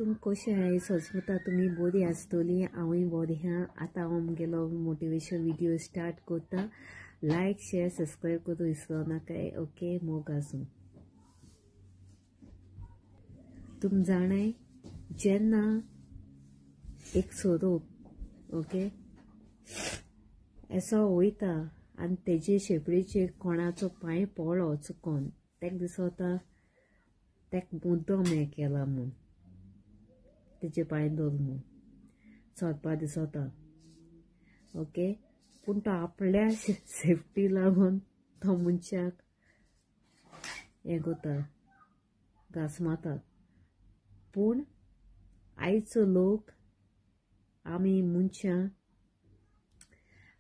तुमी कशें आहाय सोजमता तुमी बरी आसतली, हांवूय बरी आहा। आतां हांव म्हगेलो मोटिवेशन व्हिडियो स्टार्ट करता। लायक शेअर सबस्क्रायब करूं विसरो नाकाय। ओके, मोग आसूं। तुमी जाणाय जेन्ना एक सोरोप ओके असो वयता आनी तेजे शेपडीचेर कोणाचो पांय पडलो चुकोन, तेका दिसता तेका मुद्दम हें केला म्हूण, तेजे पांय धर म्हूण सोदपा दिसता। ओके, पूण तो आपल्या सेफ्टी लागून तो मनशाक हें करता, घांस मारता। पूण आयचो लोक आमी मनशां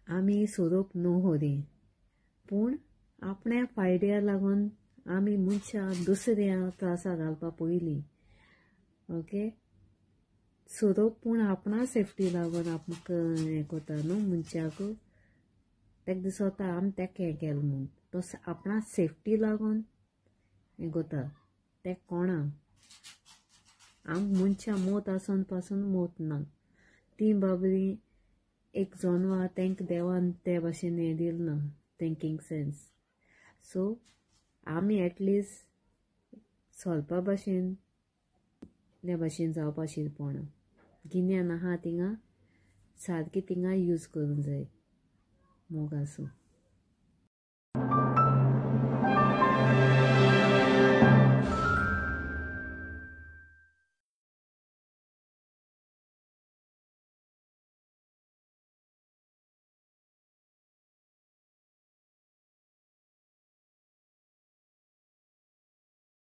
आमी सोरोप न्हू होरी, पूण आपल्या फायद्या लागून आमी मनशां दुसऱ्या त्रासा घालपा पयलीं। ओके, सोरोप पूण आपणा सेफ्टी लागून आमकां हें करता न्हू मनशाक, तेका दिसता आमी तेका हें केलें म्हूण, तो आपणा सेफ्टी लागून हें करता। तेका कोणा आमकां मनशां मोत आसून पासून मोत ना, ती बाबरी एक जनवार तांकां देवान ते भाशेन हें दिलें ना, थिंकींग सेन्स। सो आमी एटलिस्ट सोलपा भाशेन त्या भाशेन जावपा शिरपोणा गिन्यान आहा थिंगा सारकें थिंगा यूज करूंक जाय। मोग आसूं।